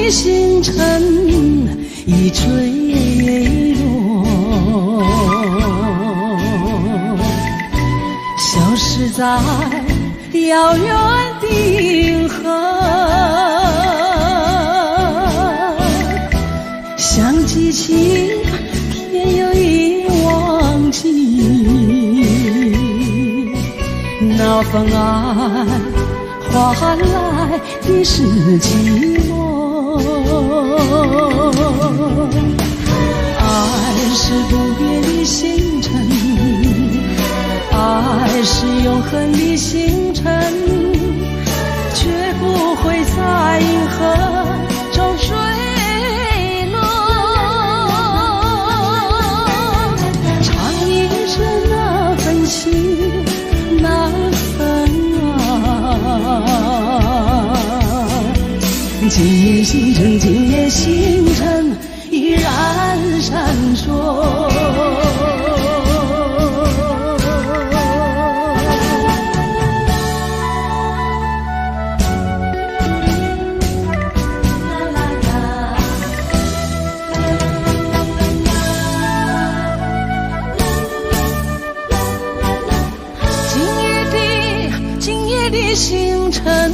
的星辰已坠落，消失在遥远的银河。想记起，偏又已忘记，那份爱换来的是寂寞。爱是不变的星辰，爱是永恒的星辰，绝不会在银河中坠落。唱一着那份情，那份爱。今夜星辰，今夜星辰依然闪烁。今夜的星辰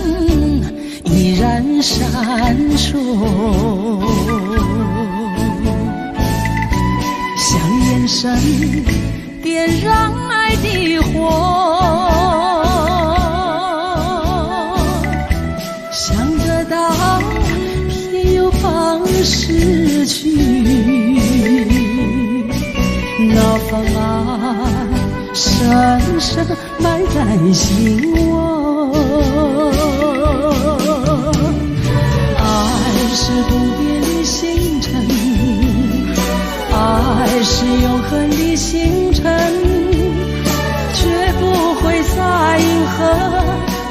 依然闪烁，像眼神点燃爱的火，想得到偏又怕失去，那份爱深深埋在心窝。爱是不变的星辰，爱是永恒的星辰，绝不会在银河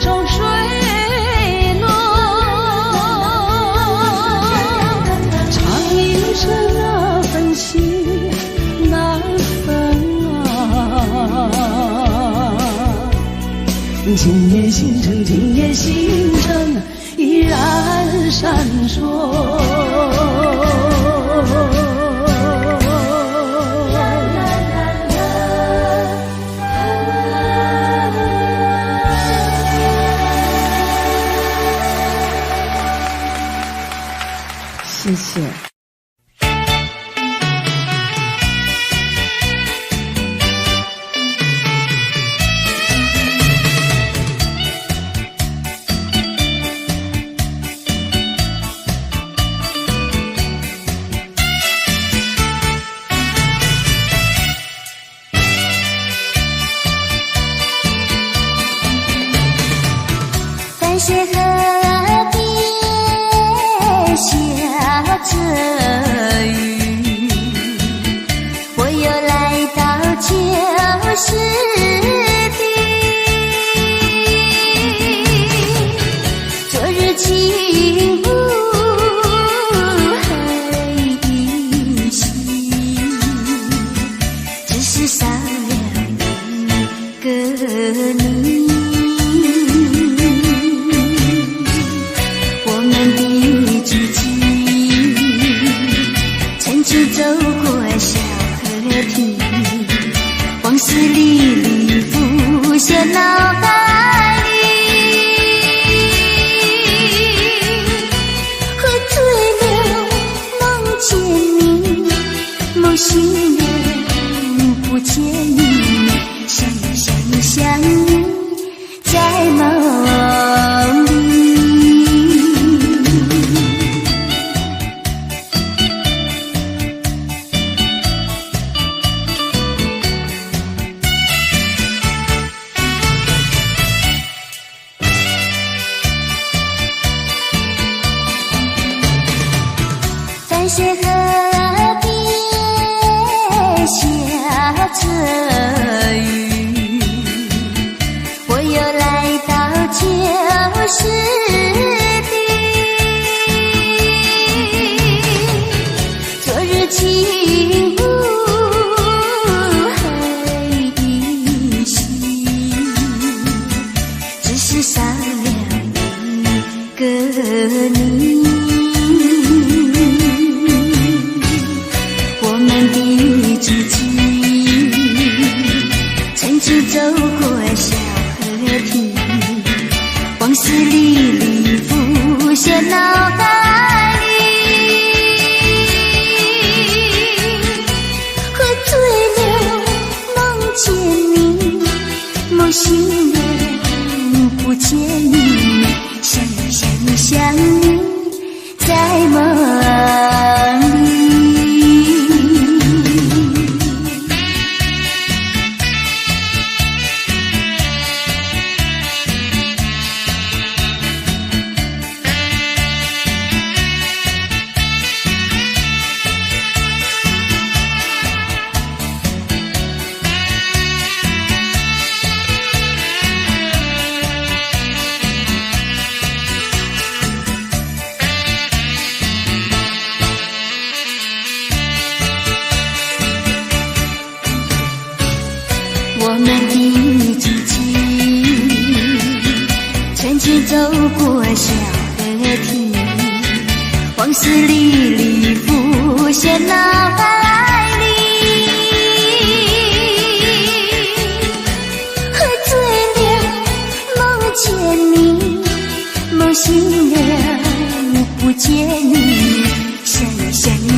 中坠落。唱一着那份情，那份爱。今夜星辰，今夜星辰依然闪烁。谢谢。白雪河边下着雨，我又来到旧时地。昨日情雾还依稀，只是少了一个你。我们的足迹，曾经走过小河堤，往事历历浮现脑海里。喝醉了，梦见你，梦醒了，不见你，想想想你，在梦里。白雪河边下着雨，我又来到旧时地。昨日情雾还依稀，只是少了一个你。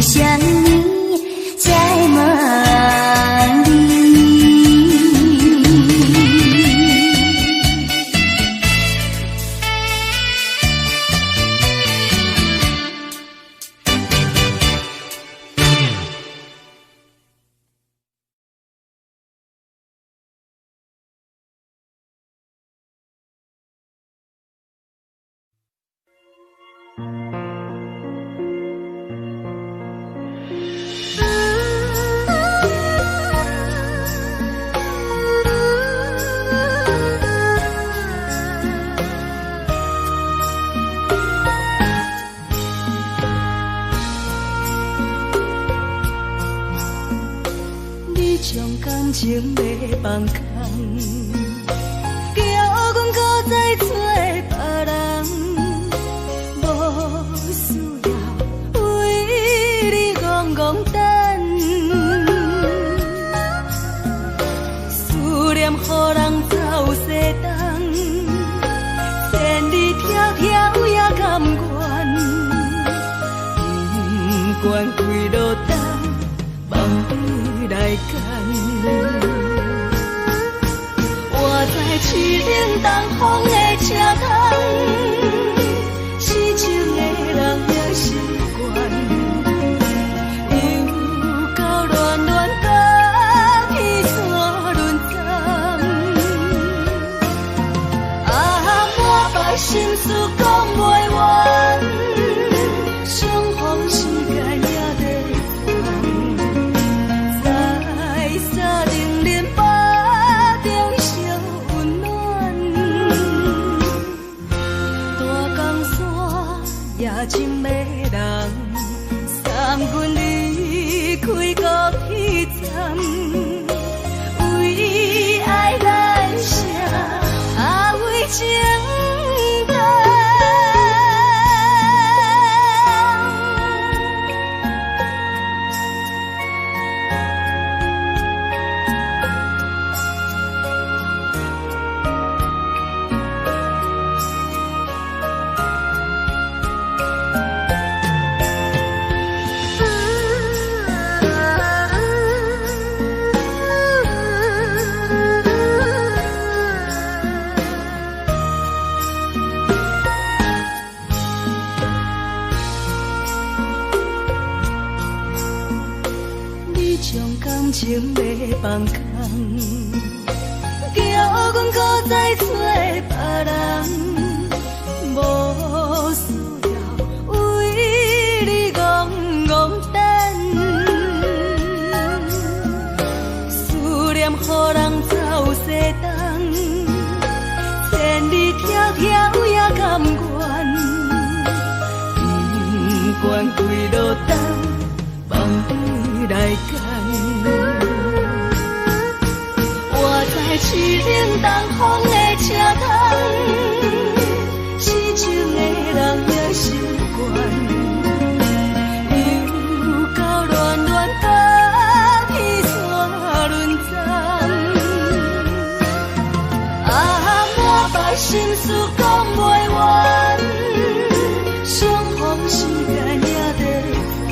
想你在夢裡。你將感情欲放空，叫阮閣再找別人，無需要為你戇戇等，思念予人走西東，千里迢迢也甘願，不管幾落冬，望你來牽。我在凄冷東風的車窗，痴情的人也習慣，又到戀戀甲天山輪轉，啊，滿腹心事講袂完，相逢時間也在轉，在三重恁腹中相溫暖，大江山也情迷人，送阮離開高鐵站，為愛難捨，啊為情等。你將感情欲放空，叫阮閣再找別人，無需要為你戇戇等，思念予人走西東，千里迢迢也甘願，不管幾落冬，望你來牽。我在凄冷東風的車窗，痴情的人也習慣，又到戀戀甲天山輪轉，啊，滿腹心事講袂完，相逢時間也在轉，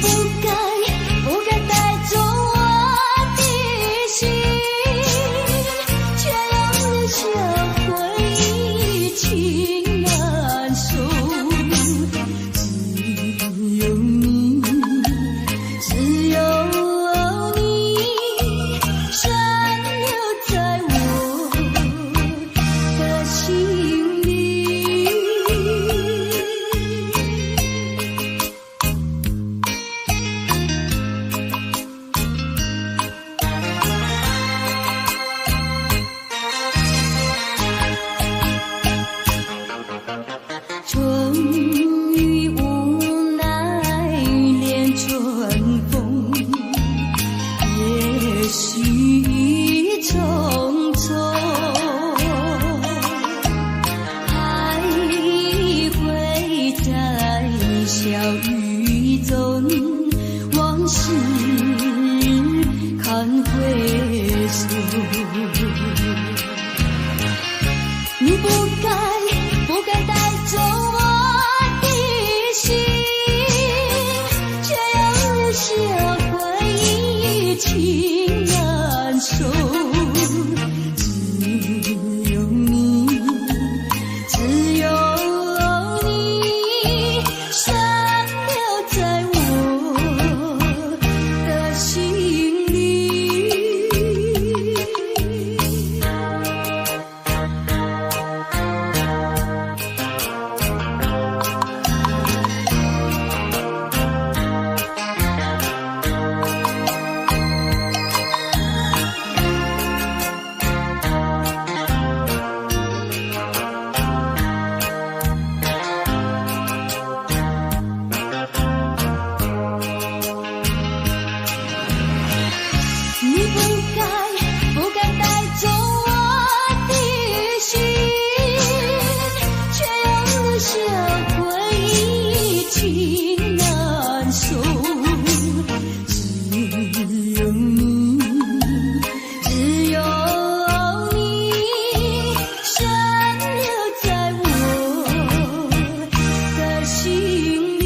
不該帶走我的心，卻又留下回憶情難訴。只有你，只有你，殘留在我的心裡。春雨無奈戀春風，也許已匆匆，還會在小雨中，往事堪回首。你不該帶走我的心，卻又留下回憶情難訴。只有你，只有你，殘留在我的心裡。你不該帶走我的心，卻又留下回憶情難訴。只有你，只有你，殘留在我的心裡。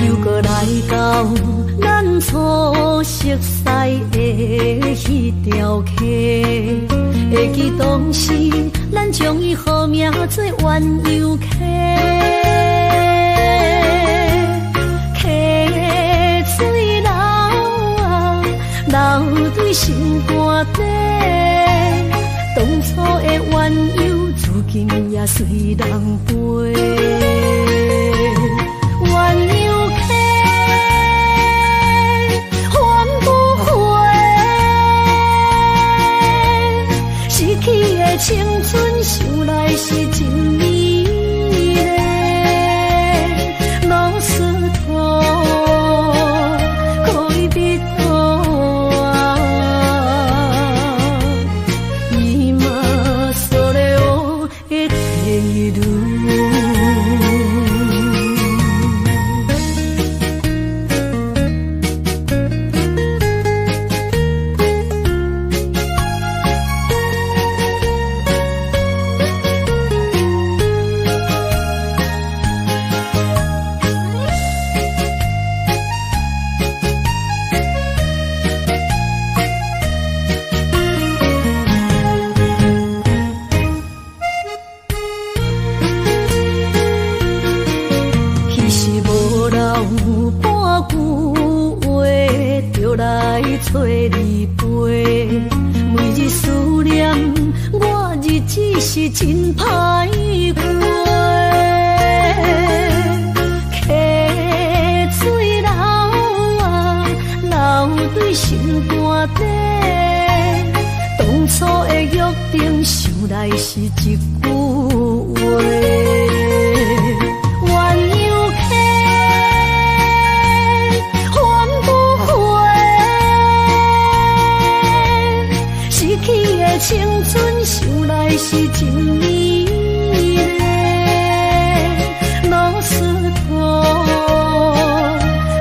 又閣來到咱初熟似的彼條溪，會記當時咱將伊號名做鴛鴦溪。溪水流啊，流對心肝底，當初的鴛鴦，如今也隨人飛。鴛鴦溪，還不回，失去的青春，想來是真美麗。老石頭，恋人啊，今それを得ている。来找你飞，每日思只是真歹過。溪水流啊，流對心肝底，當初的約定，想來是一句話。鸳鸯溪，還不回，失去的青春，想來是真美麗。ロスト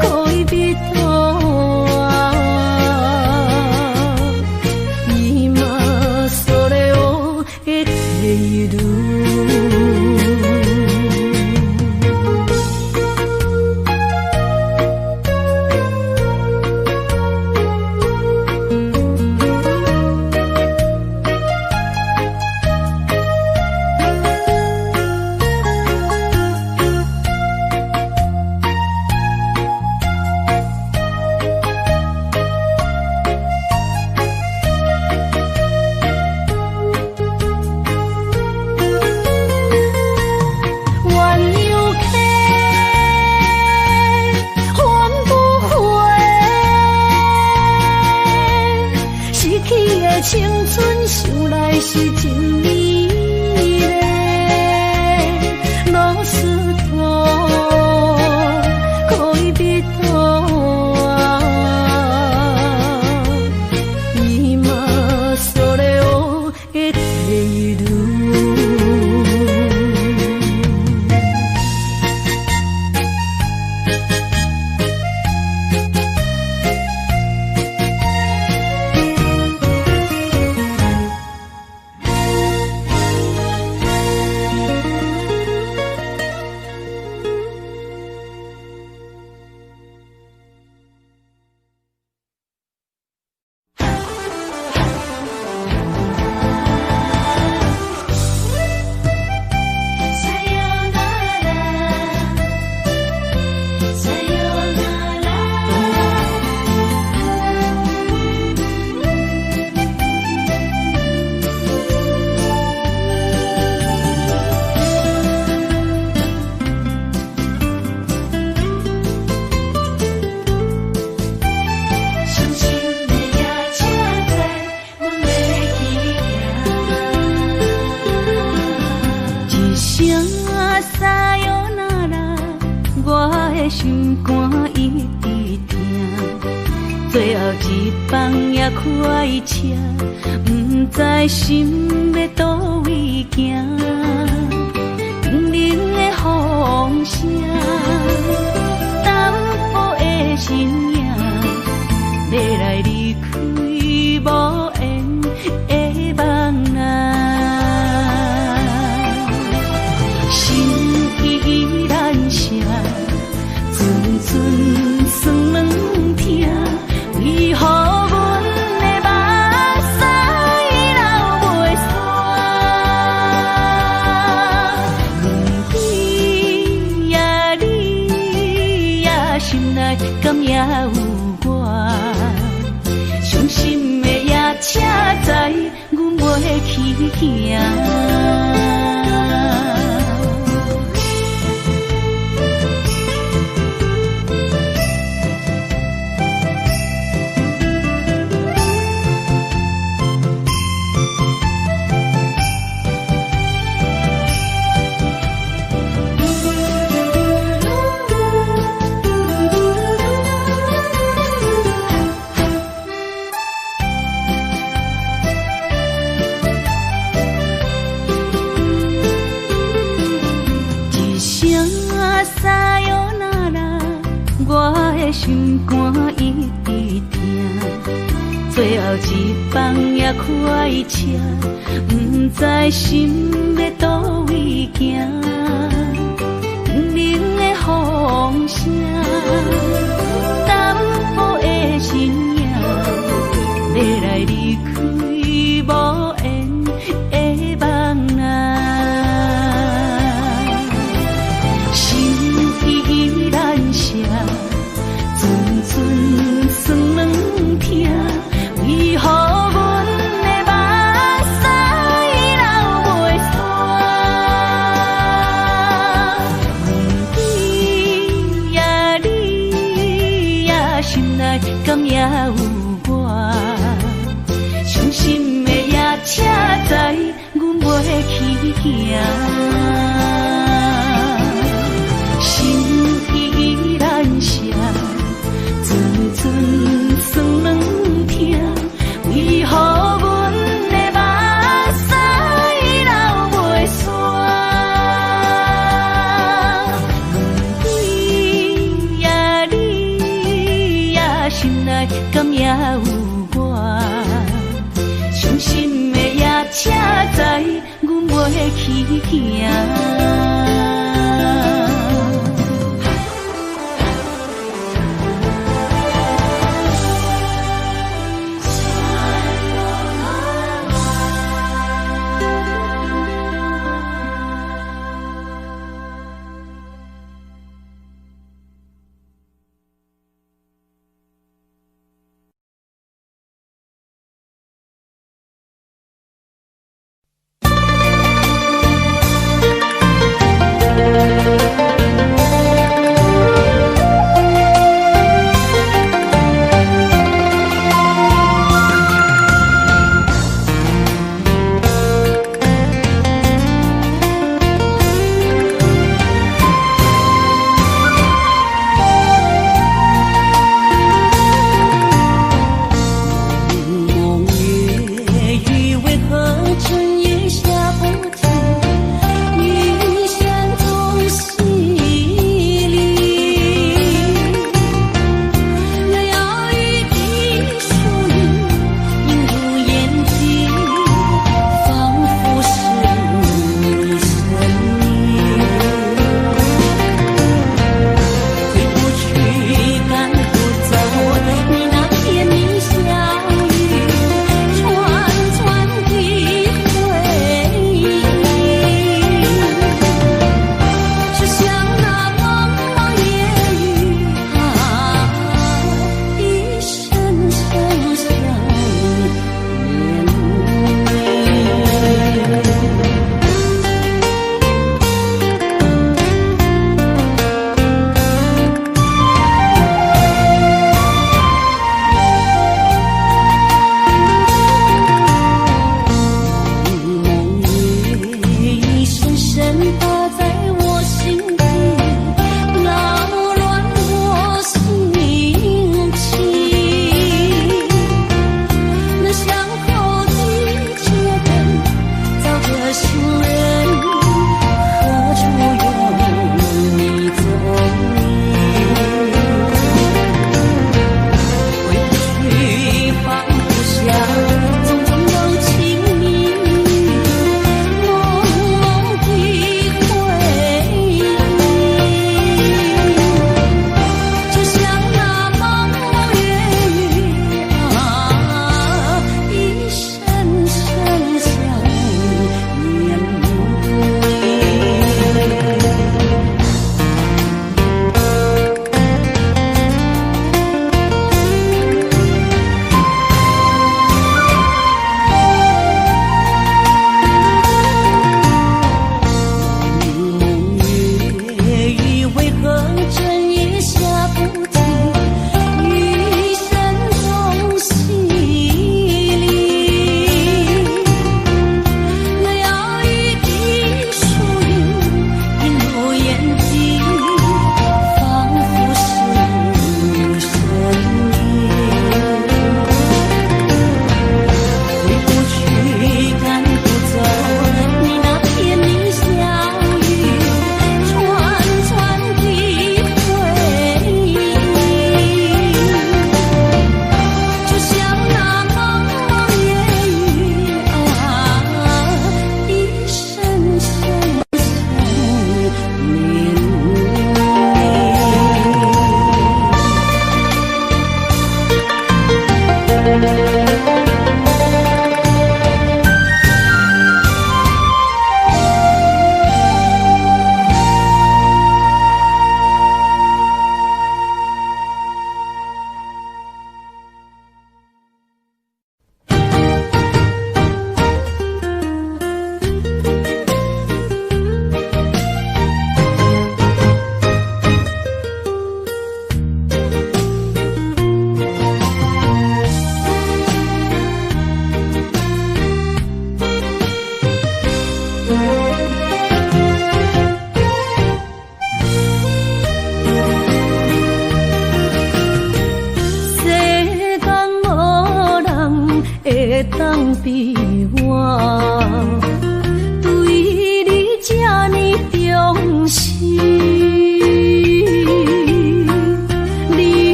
戀人は今それを得ている。鸳鸯溪，還不回，失去的青春，想來是真美麗。ロスト戀人は今それを得ている。さよなら、さよなら。傷心的夜車載，阮欲去行。一聲さよなら，我的心肝一直疼。最後一班也開車，毋知心欲佗位行。冷冷的風聲，淡薄的身影，欲來離開無緣的夢啊。心意難捨，陣陣酸軟疼，為何阮的目屎流袂煞？问你呀你呀，心內敢也有我？傷心的夜車載，阮袂去行。一聲さよなら，我的心肝一直疼。最後一班也開車，毋知心欲佗位行。冷冷的風聲，淡薄的身影，欲來離開無緣的夢啊。心意難捨，陣陣酸軟疼，為何阮的目屎流袂行。心意難捨，陣陣酸軟疼，為何阮的目屎流袂煞？你呀你呀，心內敢也有我？傷心的夜車載，阮袂去行。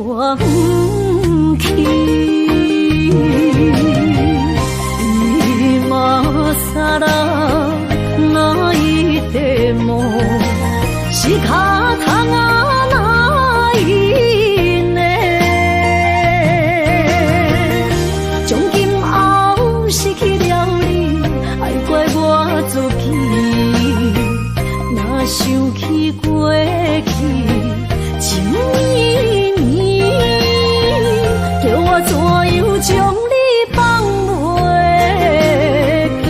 我遠去。今さら泣いても仕方がないね。從今後失去了你，愛怪我自己。若想起過去，情綿綿，叫我怎樣將你放袂記？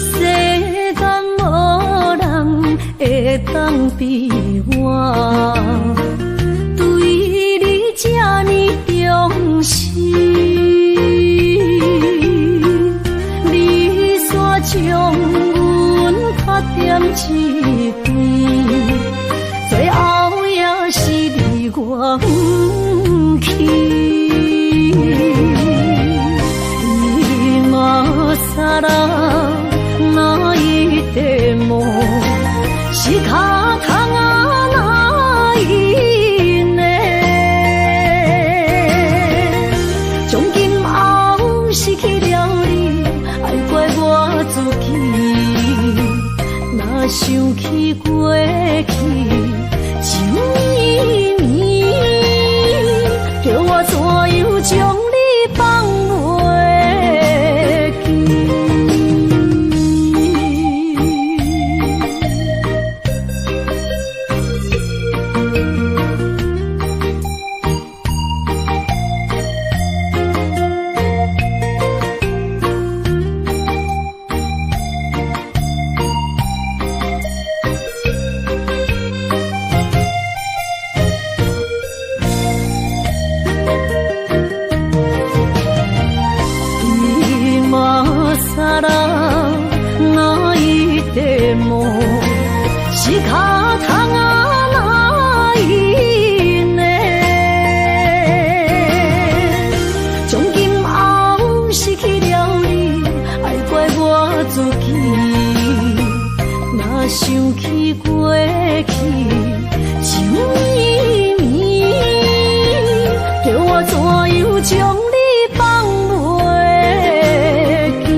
世間無人會當比我對你這呢重視，你煞將阮拍踮一邊，最後也是離我遠去。今さら泣いても仕方がないね。從今後失去了你，愛怪我自己。若想起過去，情綿綿，叫我怎樣將你放袂記？今さら泣いても仕方がないね。從今後失去了你，愛怪我自己。若想起過去，情綿綿，叫我怎樣將你放袂記？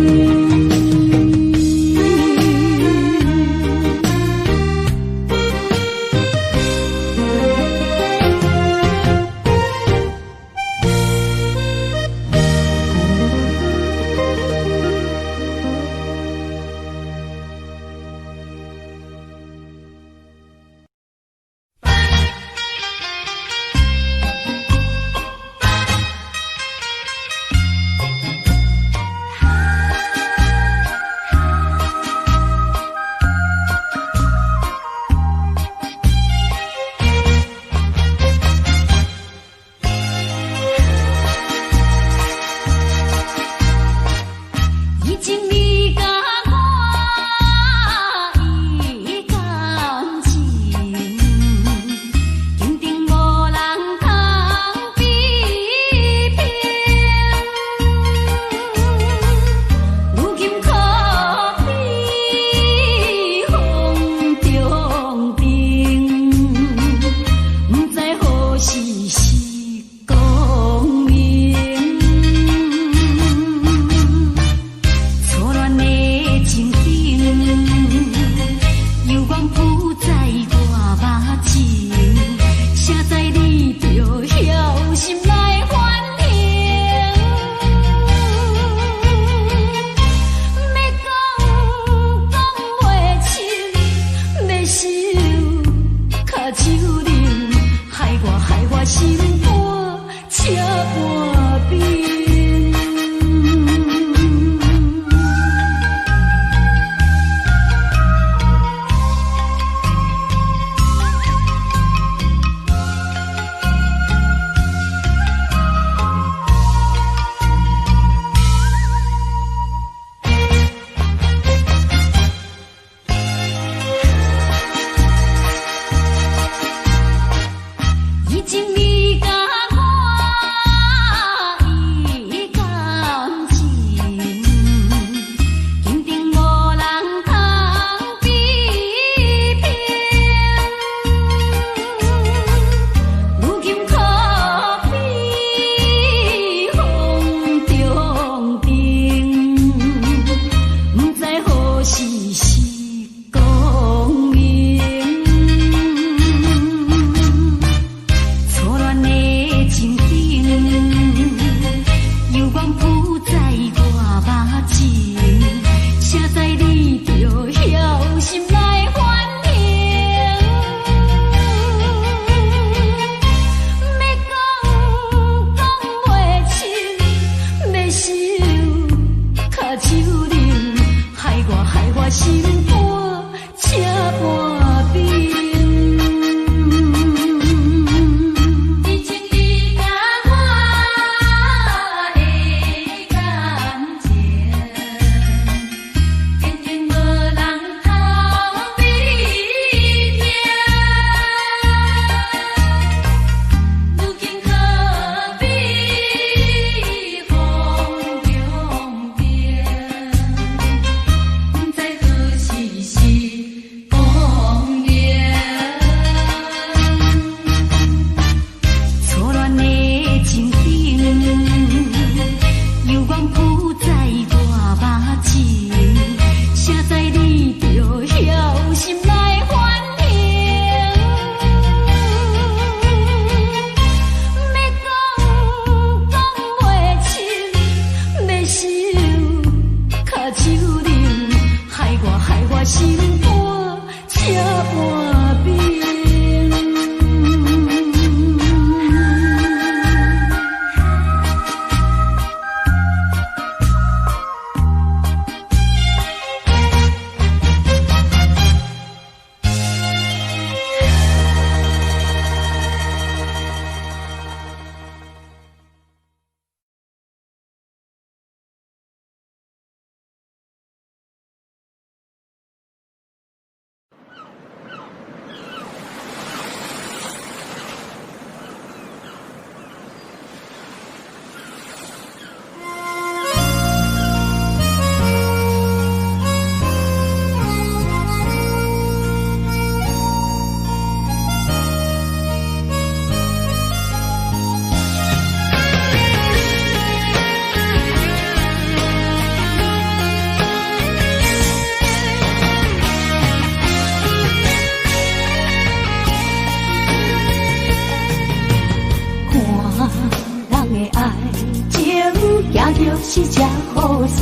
著是這好勢，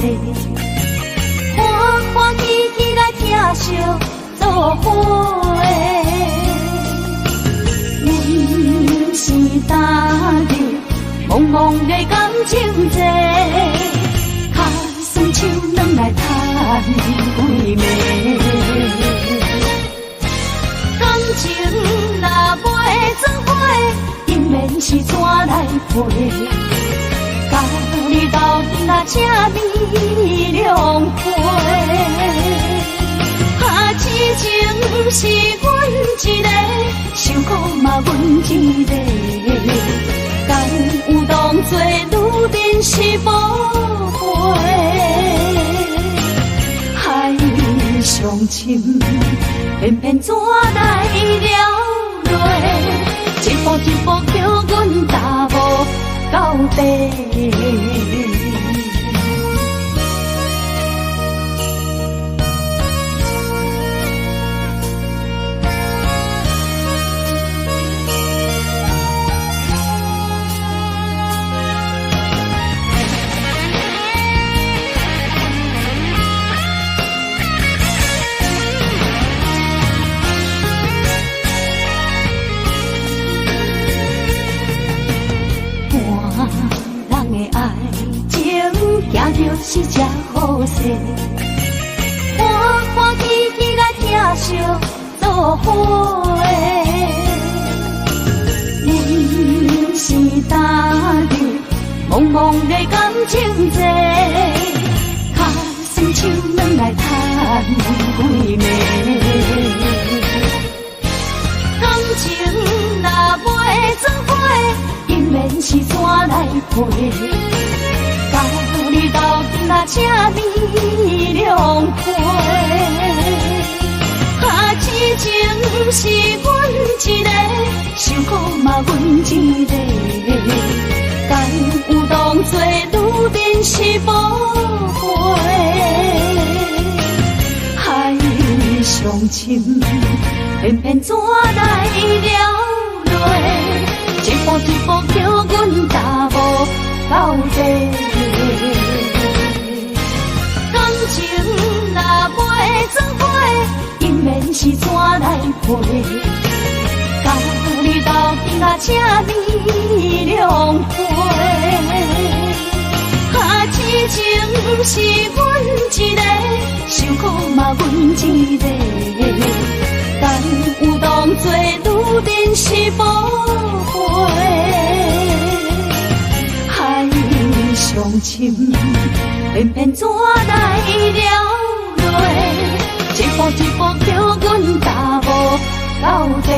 歡歡喜喜來疼惜做伙。阮是踏入茫茫的感情債，跤酸手軟來趁幾暝。感情若袂做伙，姻緣是怎來陪？佮你鬥陣啊，這呢兩回。啊，痴情是阮一个，受苦嘛阮一个。敢有當作女人是寶貝？海上深，偏偏怎來流淚？一步一步叫阮踏無到底。是這好勢，歡歡喜喜來疼惜做伙。阮是踏入茫茫的感情債，跤酸手軟來趁幾暝。感情若袂做伙，姻緣是怎來陪？佮你鬥陣啊，這呢兩回。啊，痴情是阮一个，受苦嘛阮一個。敢有當作女人是寶貝？海上深，偏偏怎來流淚？一步一步叫阮踏無到底。感情若袂做伙，姻緣是怎來陪？佮你鬥陣啊，這呢兩回。啊，痴情是阮一個，受苦嘛阮一個。敢有當作女人是寶貝？海上深，偏偏怎來流淚？一步一步叫阮踏無到底。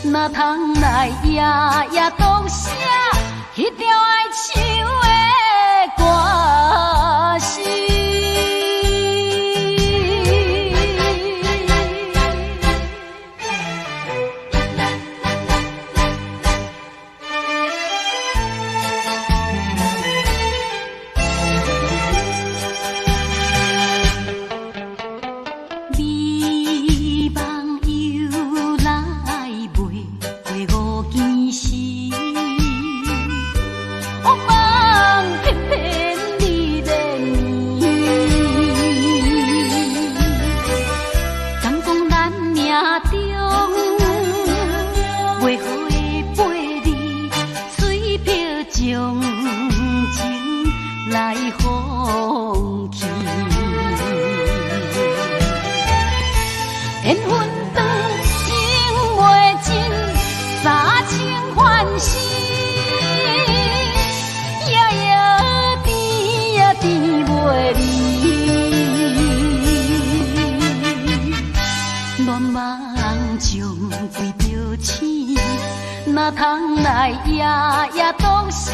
哪通來夜夜獨寫彼條愛唱的歌詞。美夢由來袂過五更時，惡夢偏偏你連綿。敢講咱命中袂好的八字，催逼將情來放棄。緣分長，情袂盡，三清煩死。夜夜甜呀甜袂離，恋夢將歸著醒，哪通來夜夜獨寫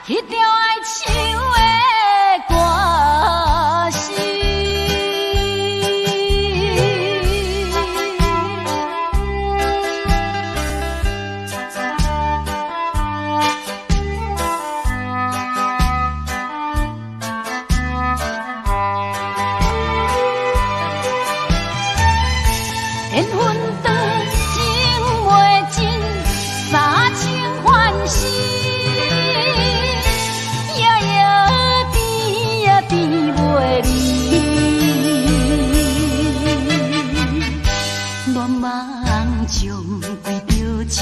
彼條愛唱的歌詞。緣分長，情袂盡，三清煩死。夜夜甜呀甜袂離，戀夢將歸著醒，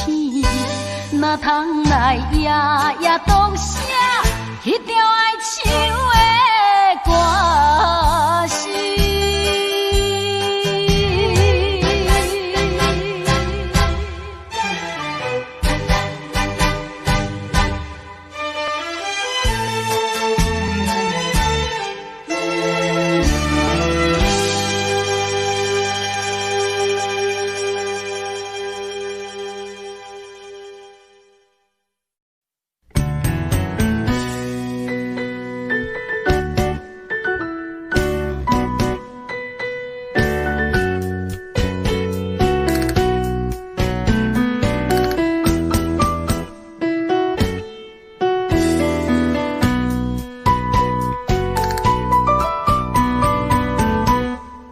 哪通來夜夜獨寫彼條愛唱的歌詞。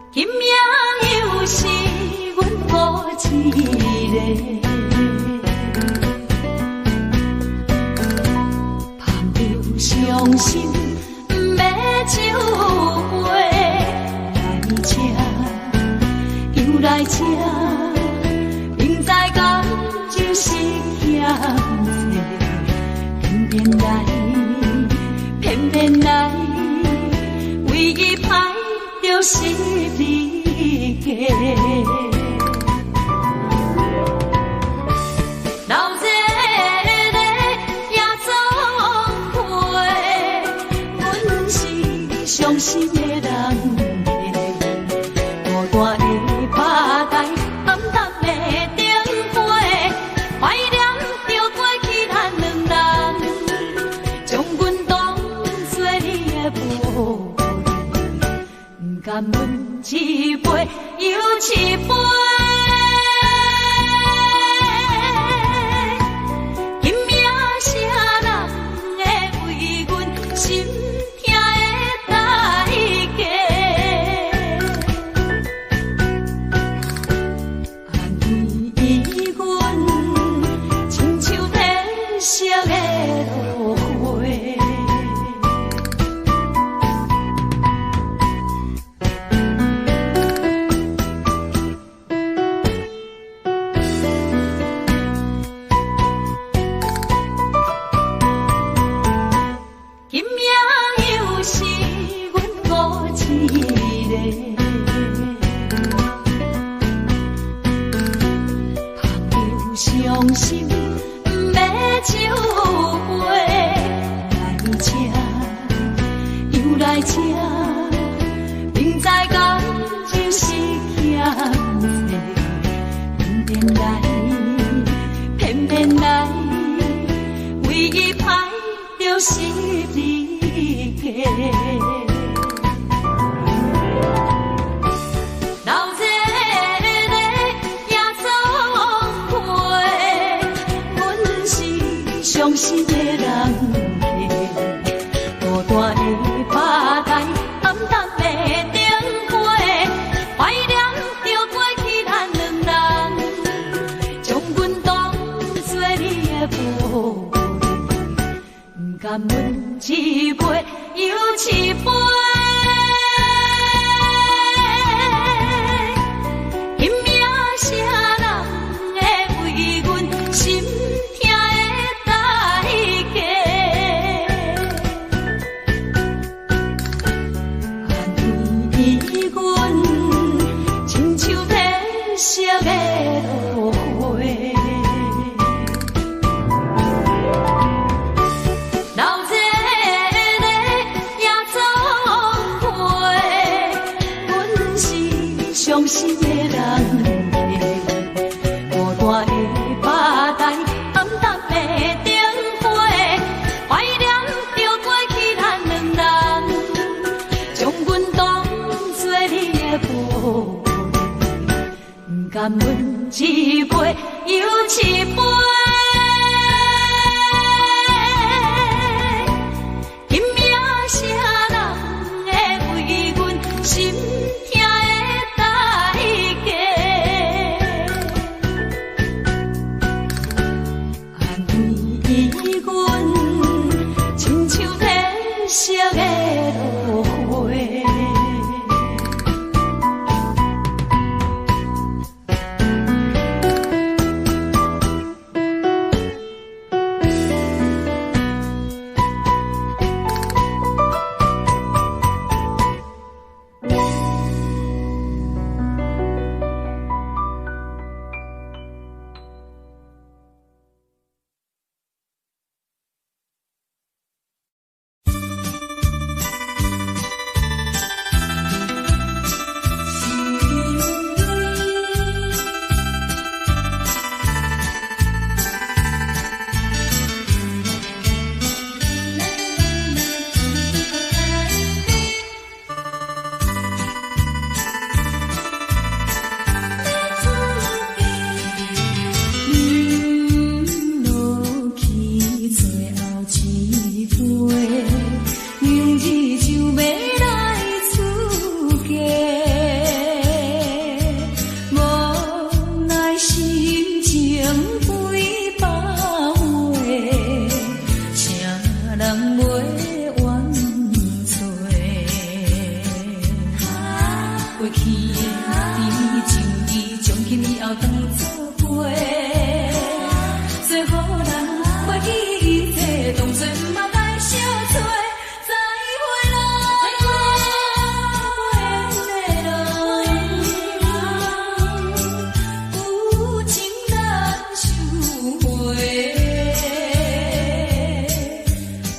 今夜又是阮孤一个，盼著傷心欲酒杯，來這又來這，明知感情是欠債，偏偏來，偏偏來，為伊歹著十字架。老这个夜总会，阮是傷心的人客，大大的吧台，暗淡的燈火，懷念著過去咱兩人，將阮當作你的寶貝，不甘阮一杯又一杯。今夜啥人会為阮心痛的代價？按伊阮親像褪色的落花。今夜又是阮孤一个，盼著傷心欲酒杯，來這又來這，明知感情是欠債，偏偏來，偏偏來，為伊歹著十字架。留這个夜總會，阮是傷心的人客，孤單的吧台，暗淡的燈火，懷念著過去咱兩人，將阮當作你的寶貝，不甘阮一杯又一杯。彼名啥人會為阮心疼的代價？安慰阮，親像褪色的落花。留這个夜總會，阮是傷心的人客，孤單的吧台，暗淡的燈火，懷念著過去咱兩人，將阮當作你的寶貝，不甘阮一杯又一杯。彼名啥人會為阮心疼的代價？安慰阮，親像褪色的落花。阮落去最後一回，明日就欲來出嫁，無奈心情幾百回，請人袂怨罪。過去的甜蜜情意，從今以後當作陪。做予人袂記一切，當作毋捌來相找。再會啦，無緣的人，有情難收回。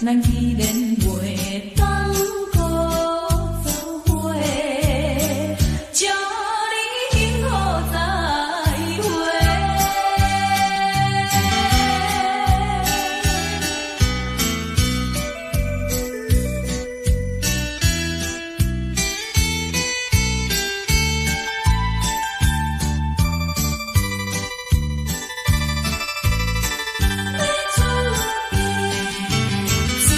咱既然袂當閣做伙，祝你幸福再會。欲出嫁，做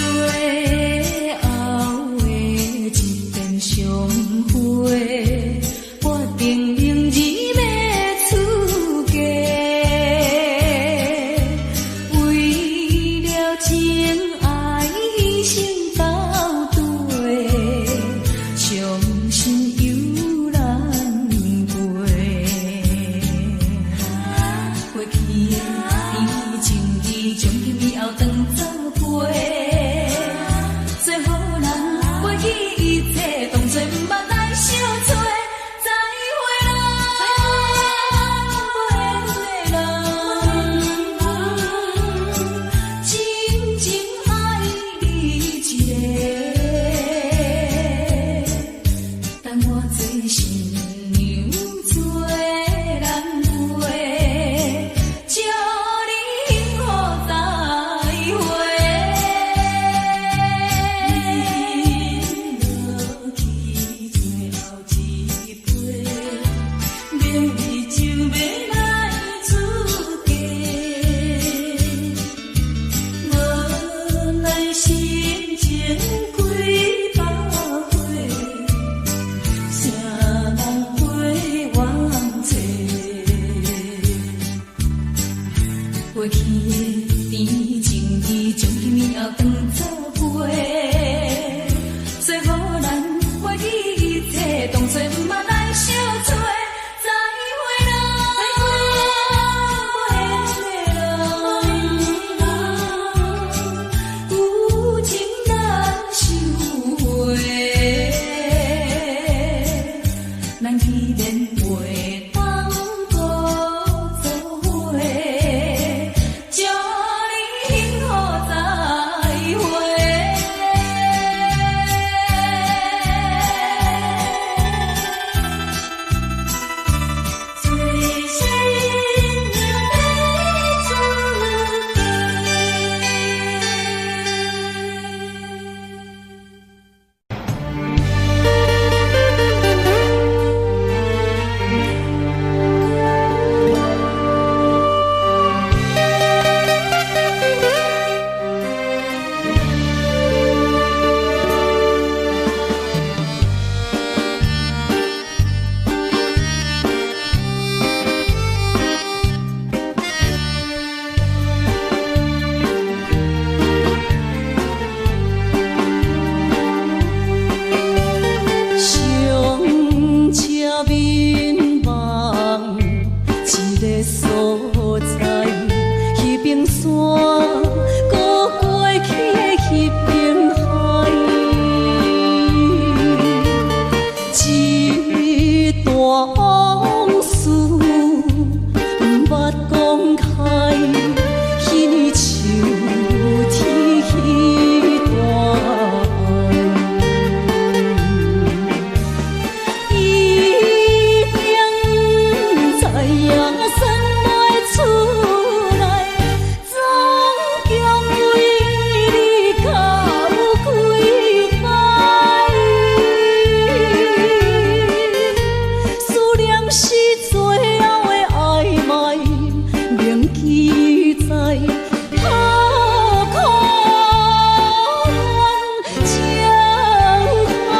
過去的甜情意，將今以後當作陪。做予咱袂記一切，當作毋捌來相找。再會啦，無緣的人，有情難相會。咱既然袂當閣做伙，祝你幸福再會。做新娘的注定。上車眠夢一个所在，彼邊山，閣過去的彼邊海，一段往事毋捌講開，彼年秋天彼段愛。一定知影算袂出來，總共為你哭幾擺。思念是最後的曖昧，銘記在何苦戀情海。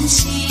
時。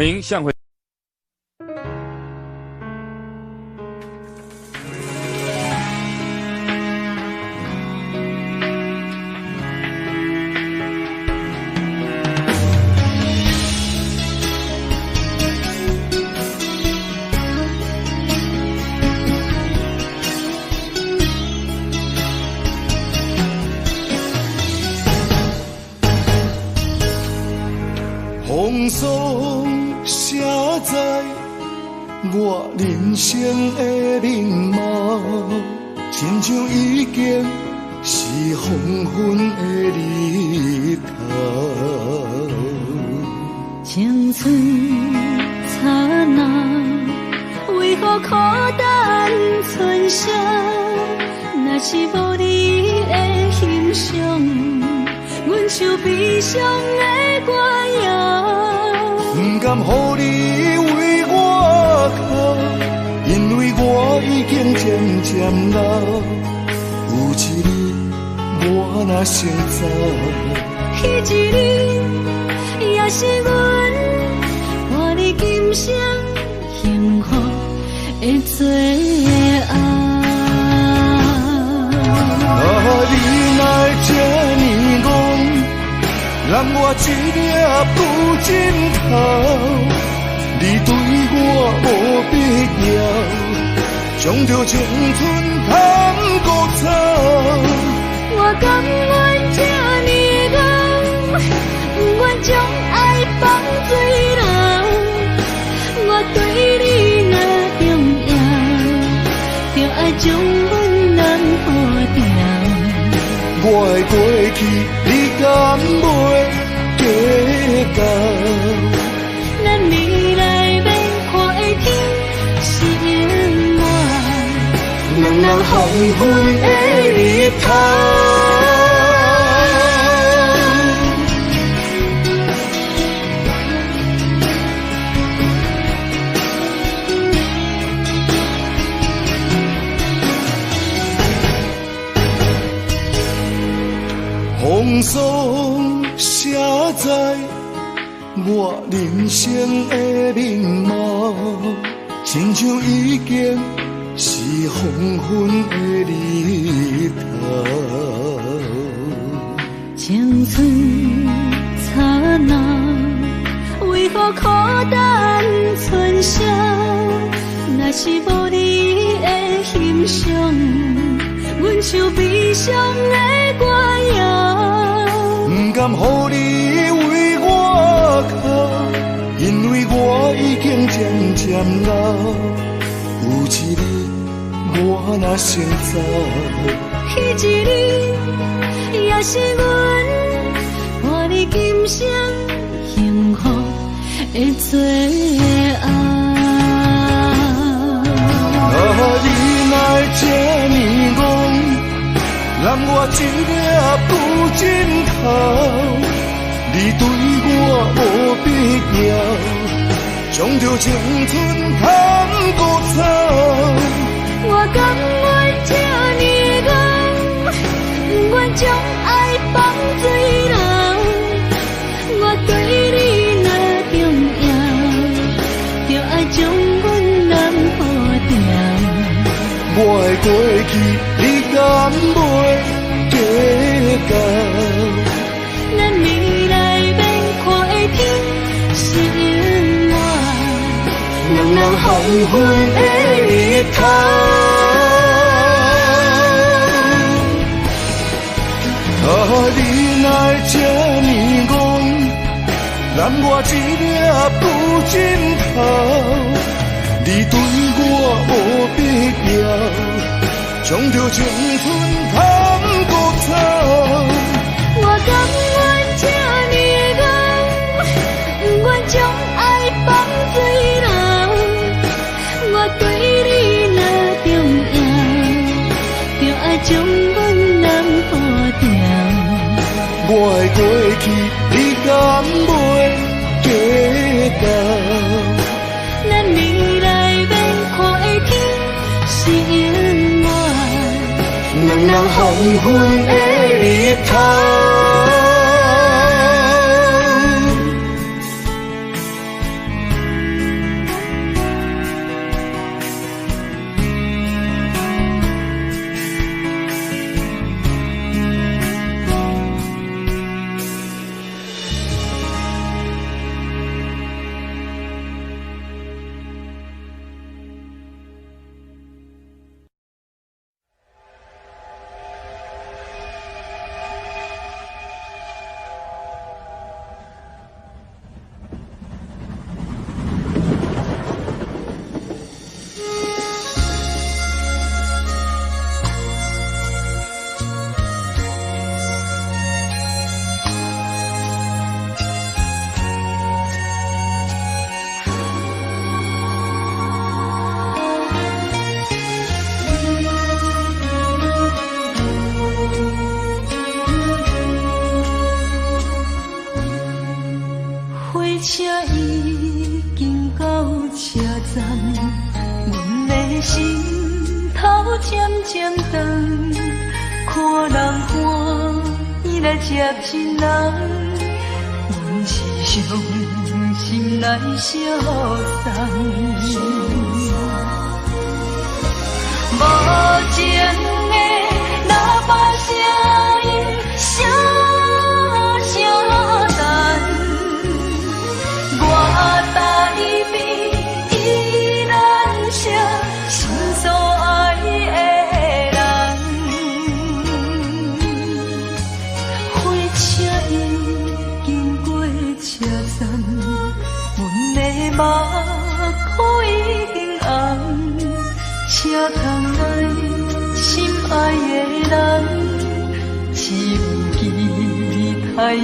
歡迎向會。風霜寫在我人生的面貌，親像已經是黃昏的日頭。青春刹那，為何苦等春宵？若是無你的欣賞，阮像悲傷的歌謠。不甘予你為我哭，因為我已經漸漸老。有一日我若先走，彼一日也是阮活伫今生幸福的最後。啊，你若會這呢戇，揽我一粒舊枕頭，你對我無必要，將著青春趁古草。我甘願這呢戇，不願將愛放水流。我對你若重要，就愛將阮人好掉。我的過去，你敢袂計較？咱未來欲看的天是永遠，兩人黃昏的日頭。風霜寫在我人生的面貌，親像已經是黃昏的日頭。青春刹那，為何苦等春宵？若是無你的欣賞，阮像悲傷的歌謠。不甘予你為我哭，因為我已經漸漸老。有一日我若先走，彼一日也是阮活伫今生幸福的最後。啊，你若會這呢戇，攬我一粒舊枕頭，你對我無必要，將著青春趁古草。我甘願這呢戇，不願將愛放水流。我對你若重要，就愛將阮人好掉。我的過去，你敢袂計較？咱未來欲看的天是永遠，兩人黃昏的日頭。啊，你若會這呢戇，攬我一粒舊枕頭，你對我無必要，將著青春趁古草。我甘願這呢戇，不願將愛放水流。我對你若重要，就愛將阮人好掉。我的過去，你敢袂計較？咱未來欲看的天是永遠，兩人黃昏的日頭。火車已經到車站，阮的心頭漸漸長，看人歡喜來接親人，阮是傷心來相送。無情的喇叭聲音，聲聲等，我台邊依然惜心所愛的人。火車已經過車站，阮的目眶已經紅。車窗內心愛的人，只有期待夜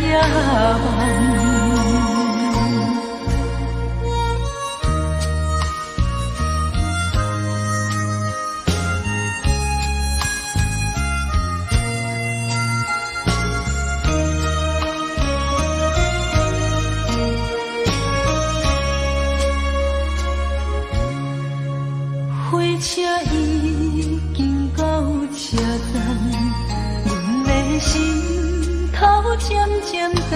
夜梦。火車已經到車站，阮的心頭漸漸長，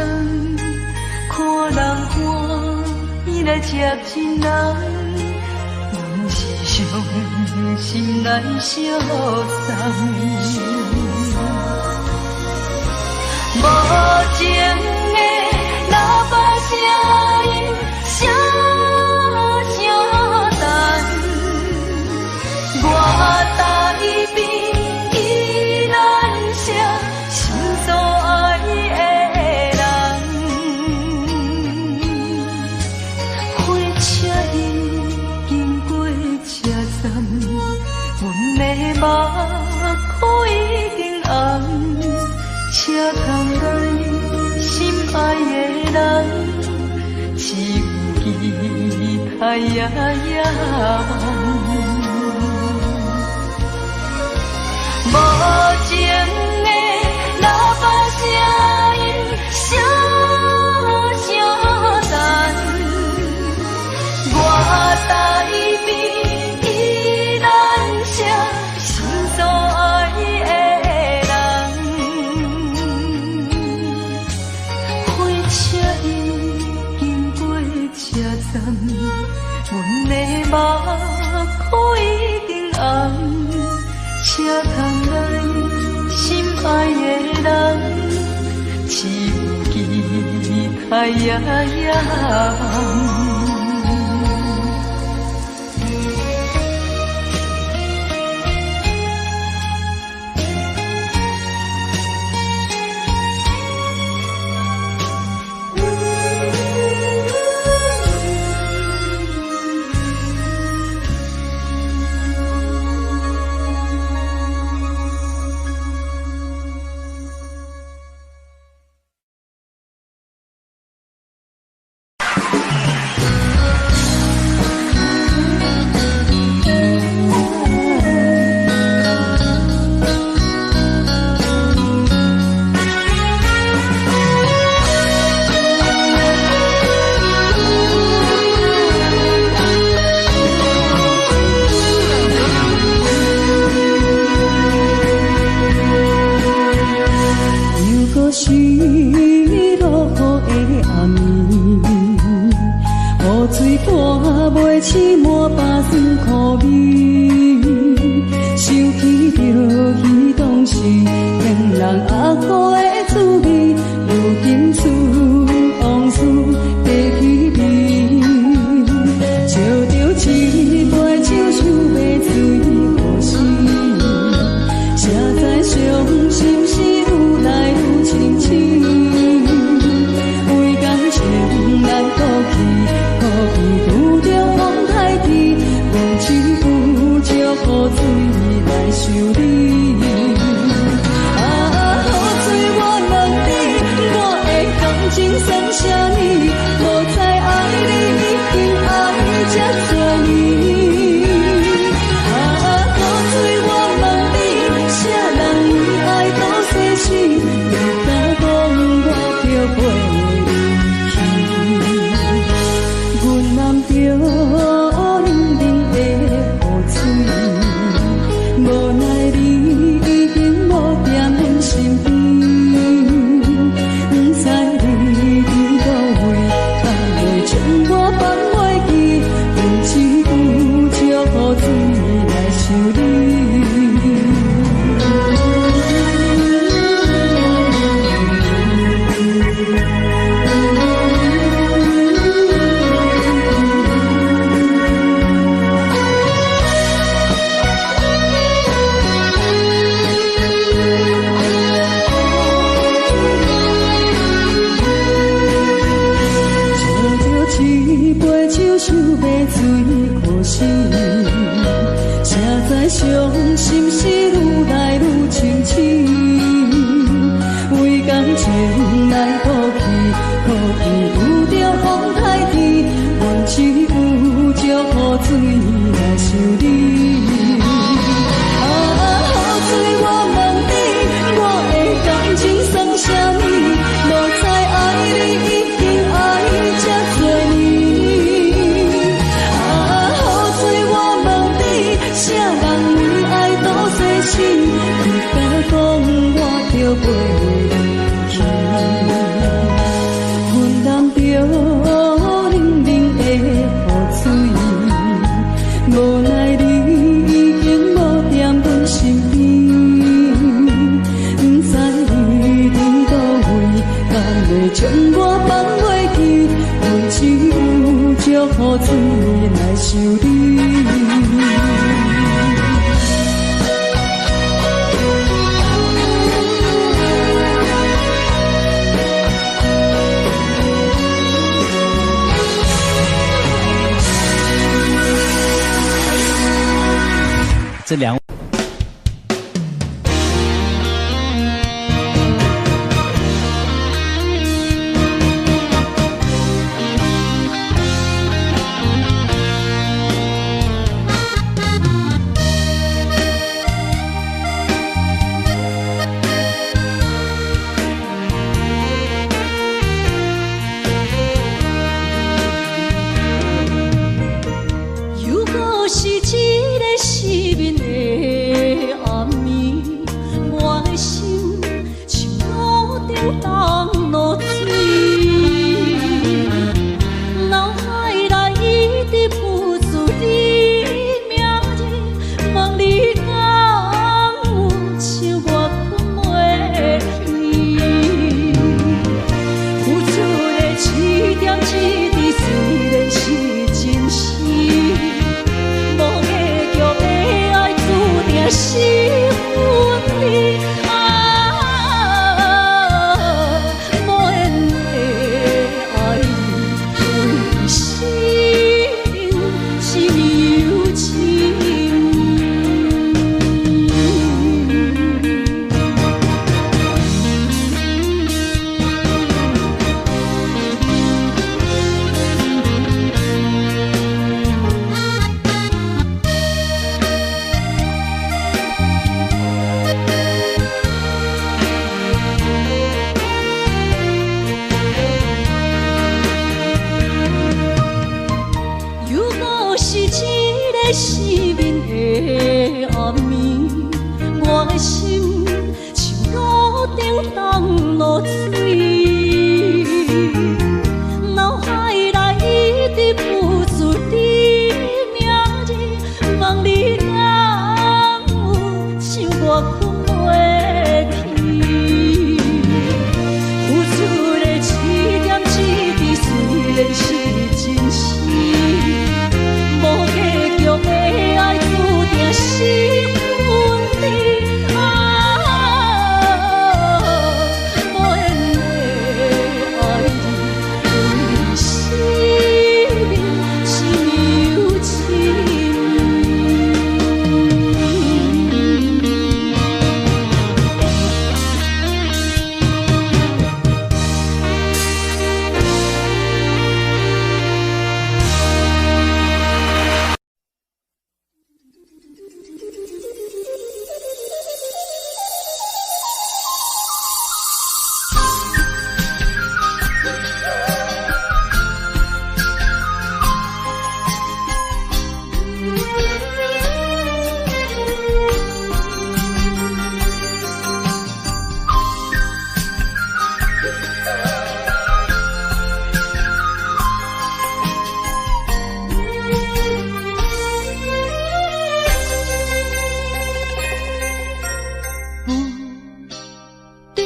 看人歡喜來接親人，阮是傷心來相送。無情的喇叭聲音，聲聲等，我台邊依然惜心所愛的人。火車已經過車站，阮的目眶已經紅。車窗內心愛的人，只有期待夜夜夢。無情的喇叭聲音，聲聲等，我台邊依然惜心所愛的人。火車已經過車站，阮的目眶已經紅。車窗內心愛的人，只有期待夜夜夢。又閣是落雨的暗暝，雨水伴袂醒满腹酸苦味，想起著彼当时骗人阿哥的滋味，如今思往事提起味，笑著一杯酒想欲醉何时？才知傷心事愈來愈清醒，為感情難過去，苦比拄著風颱天，用一句石雨水來想你。啊，雨水我兩眼一杯酒想欲醉可惜，才知傷心事愈來愈清醒。為感情來賭氣，苦意拄著風太天，阮只有石雨水來想你。啊，雨水我問你，我的感情算啥物？無知愛你已經愛這多年。啊，雨水我問你，啥人為愛賭生死？你敢講我著袂離去？阮淋著冷冷的雨水，無奈你已經無踮阮身邊，不知你佇佗位，敢會將我放袂記？阮只有石雨水來想你。這兩。又閣是一个失眠的暗暝，我的心像路顶东落水，脑海内一直浮出你名字，问你敢有像我睏袂去？付出的一点一滴虽然是真实。無結局的愛注定是分離，啊，無緣的愛你，為生命只有情。又閣是一個失眠的暗暝，我的心像路頂東落水，腦海內一直浮出你名字，問你敢有像我睏袂去？付出的一點一滴雖然是真實，無結局的愛注定是分離，啊，無緣的愛你，為生命只有情。霧中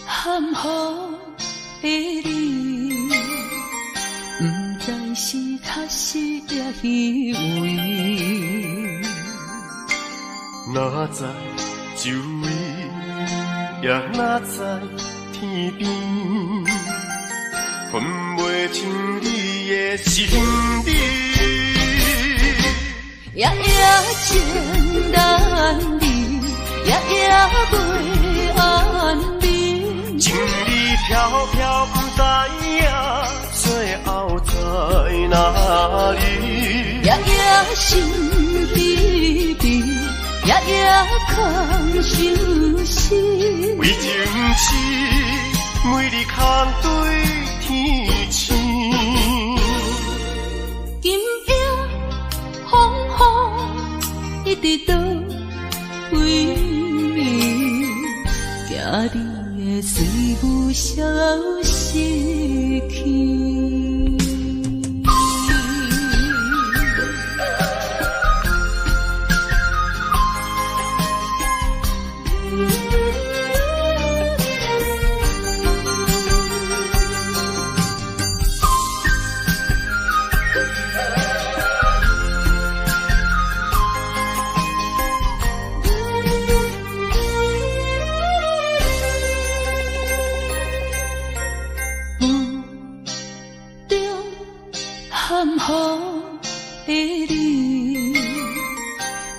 含糊的你，不知是確實抑虛偽。哪知周圍，也哪知天邊，分袂清你的心里。夜夜情难离，夜夜袂安眠。情理飘飘不知影，最後在哪裡？夜夜心悲悲，夜夜空相思。為情痴，每日空對天星。今夜風雨一直倒位，驚你會隨霧消失去。霧中含糊的你，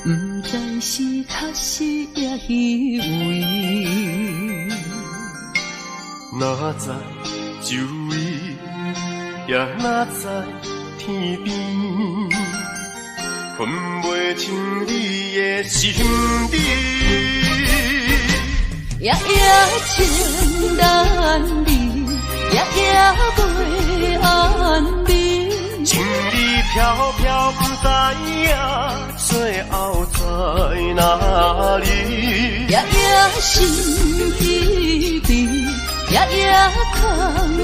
毋知是確實抑虛偽。哪知周圍，也哪知天邊，分袂清你的心理。夜夜情難離，夜夜袂安眠。情理飄飄不知影，最後在哪裡？夜夜心悲悲，夜夜空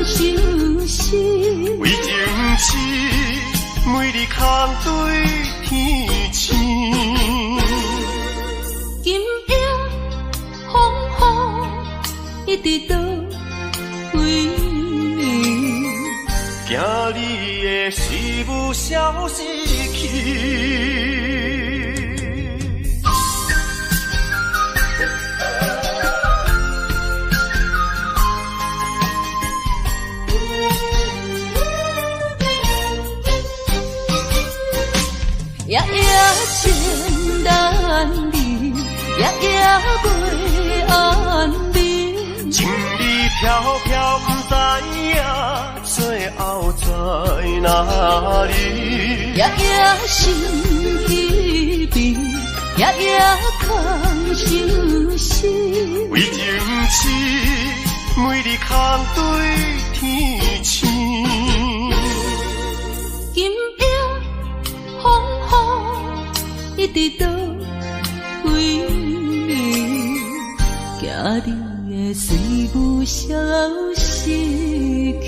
相思。為情痴，每日空對天星。今夜風雨一直倒位，驚你的思霧消失去。夜夜情難離，夜夜袂安眠。情理飄飄不知影，最後在哪裡？夜夜心悲悲，夜夜空相思。為情痴，每日空對天星。今夜風雨一直倒位，驚你會隨霧消失去。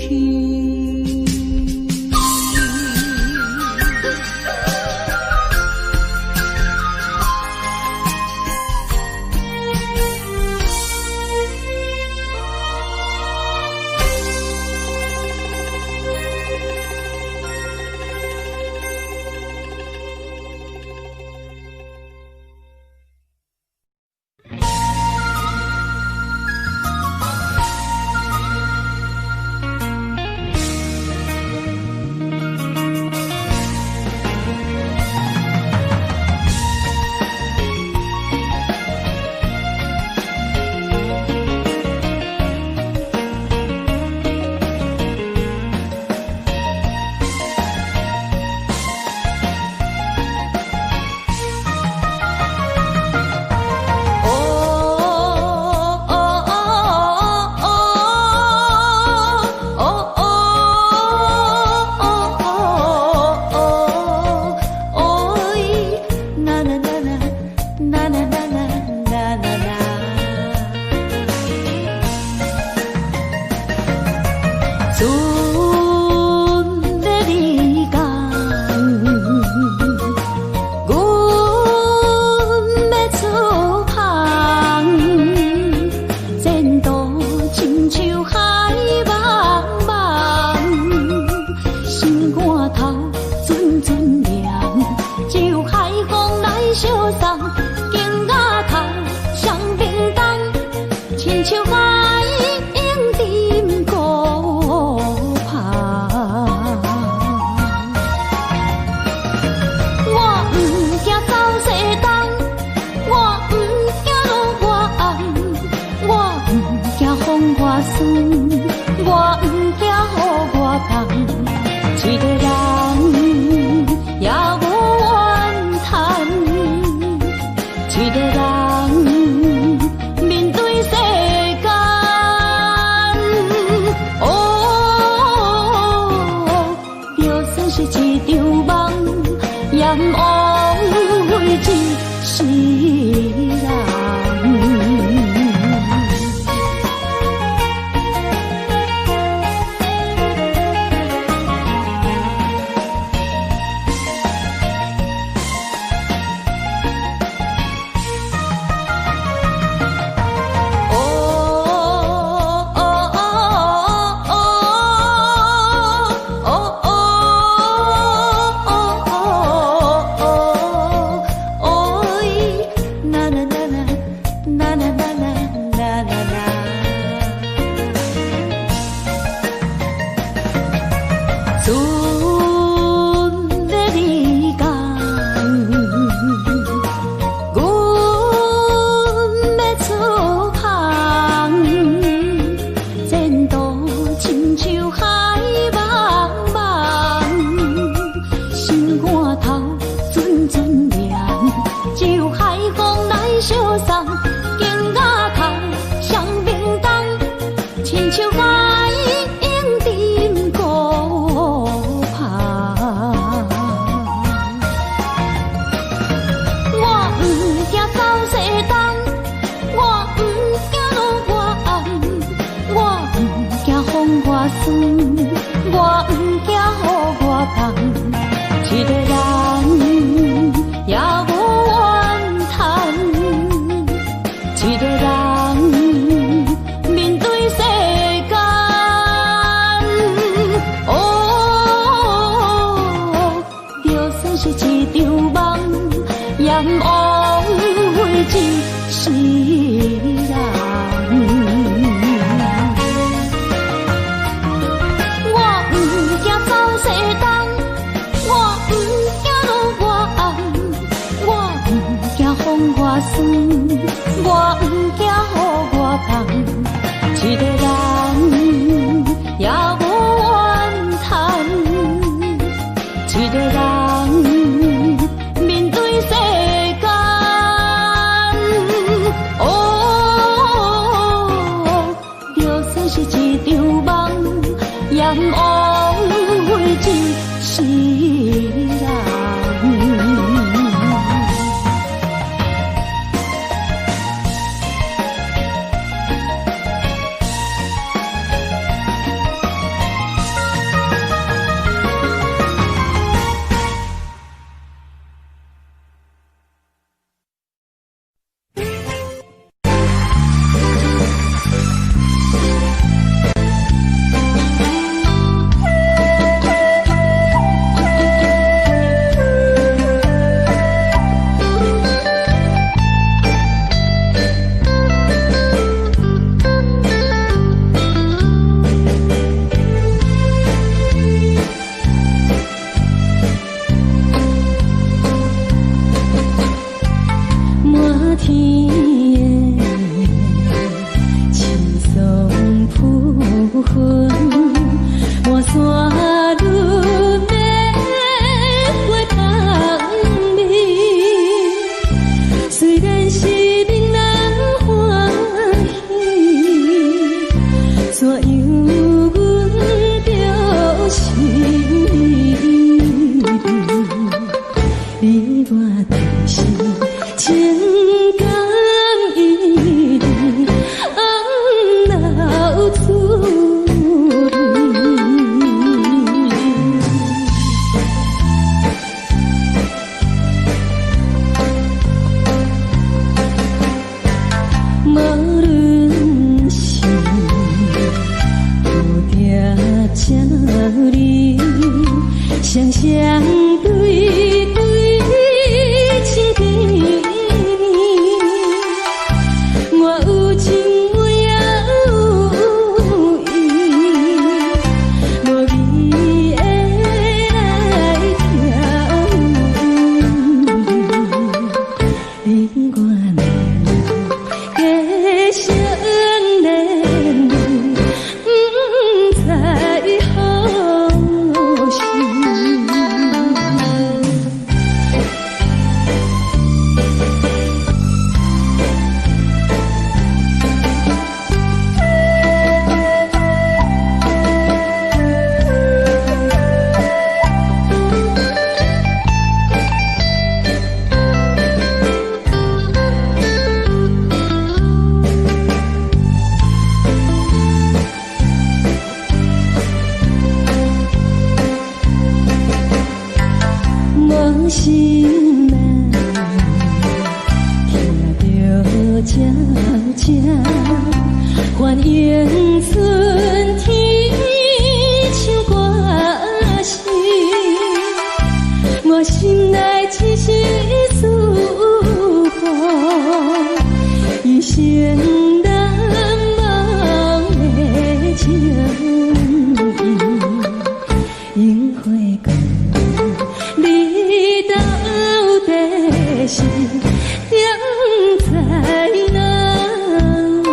是一場夢，也枉費一世人。心內，聽著聲聲，歡迎春天唱歌聲，我心內一絲思慕，一生難忘的情意。櫻花糕，你到底是踮在哪裡？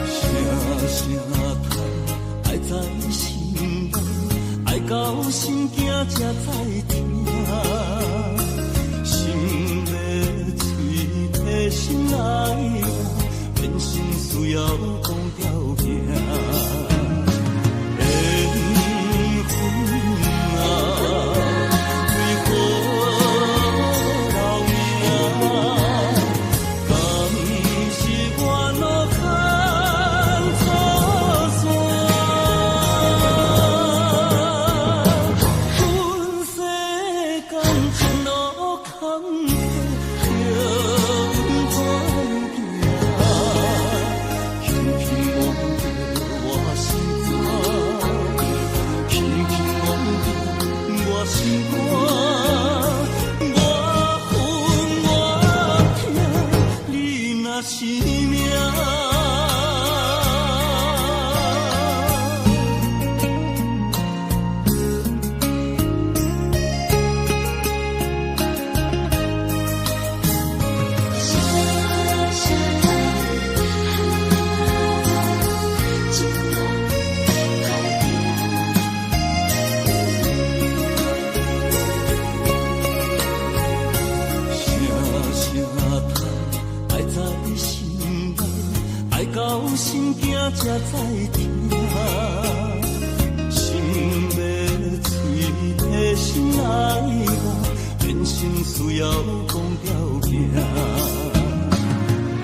聲聲嘆，愛在心內，愛到心驚才知疼。心欲喙提心愛我，人生需要講條件。緣分啊，為何留名？敢是我路牽錯線？阮世間情路坎坷，叫阮怎行？輕輕摸著我心肝，輕輕摸著我心肝，我恨我疼，你若是命。聲聲嘆，情路歹行。聲聲嘆，愛在心內，愛到心驚才知疼。心欲喙提心愛我，人生需要講條件。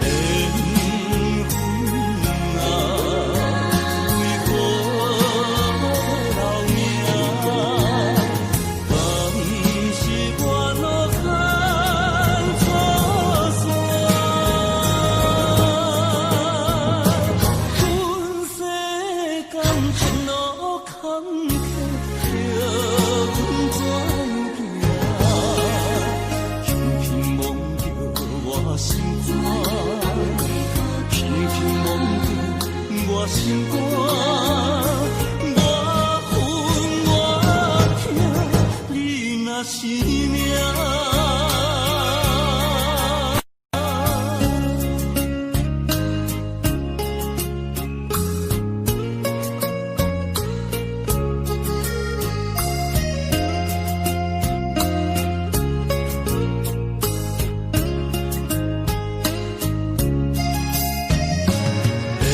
緣分啊，為何留名？敢是我路牽錯線？阮世間情路坎坷，叫阮怎行？輕輕摸著我心肝，輕輕摸著我心肝，我恨我疼，你若是命。緣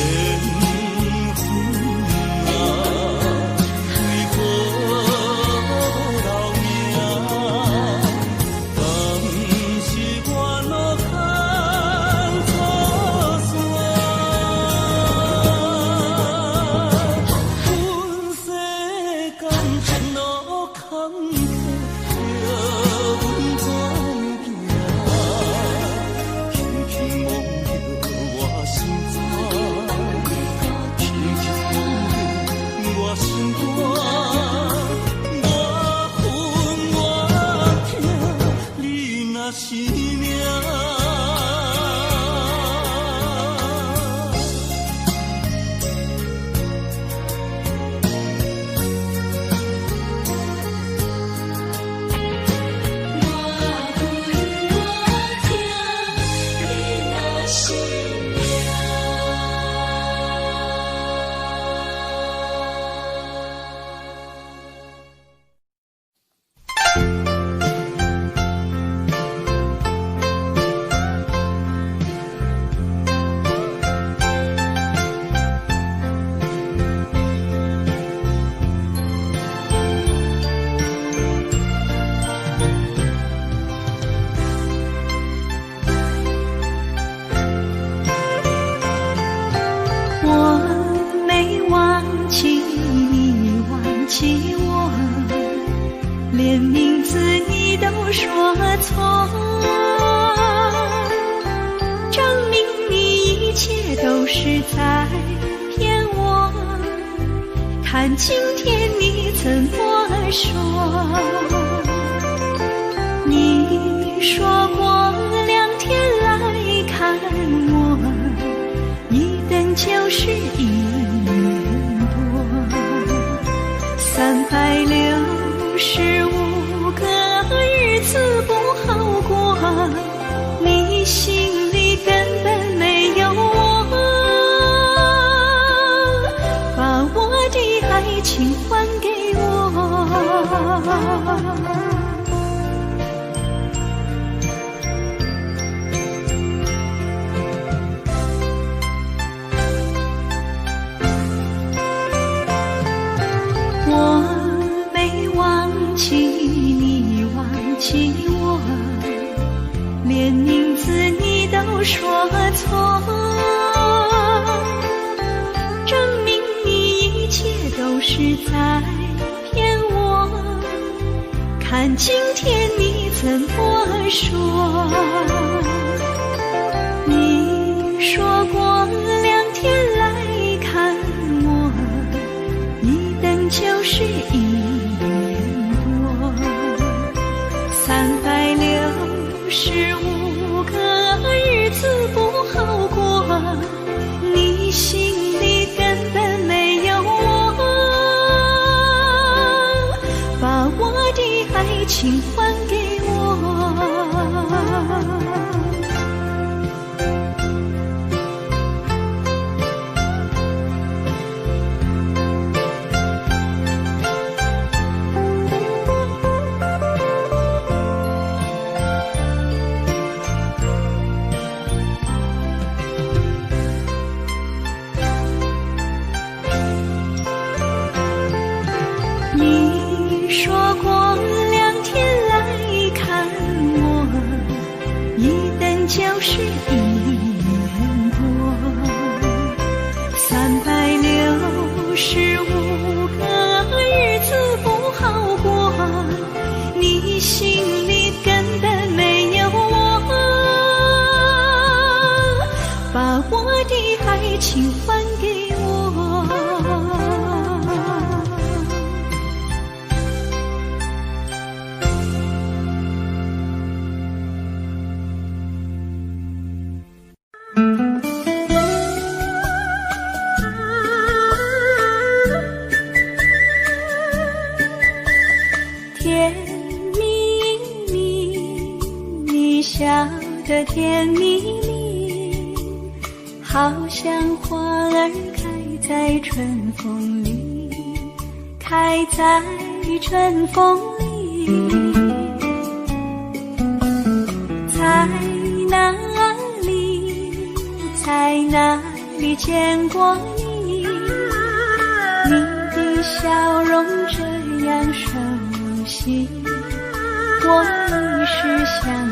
分啊，為何留名？敢是我路牽錯線？阮世間情路坎坷，叫阮怎行？輕輕摸著我心肝，輕輕摸著我心肝，我恨我疼，你若是命。說錯，證明你一切都是在騙我。看今天你怎麼說？你說過兩天來看我，一等就是一年多，365個日子不好過，你心裡根本沒有我，把我的愛情還給我。我沒忘記你，忘記我，連名字你都說錯，證明你一切都是在騙我。看今天你怎麼說？你說過兩天來看我，一等就是一年多，365個日子不好過，你心裡根本沒有我，把我的愛情還給我。你說過兩天來看我，一等就是一年多，365個日子不好過，你心裡根本沒有我，把我的愛情還給我。甜蜜蜜，你笑得甜蜜蜜，好像花兒開在春風裡，開在春風裡。在哪裡，在哪裡見過你？你的笑容這樣熟悉，我一時想。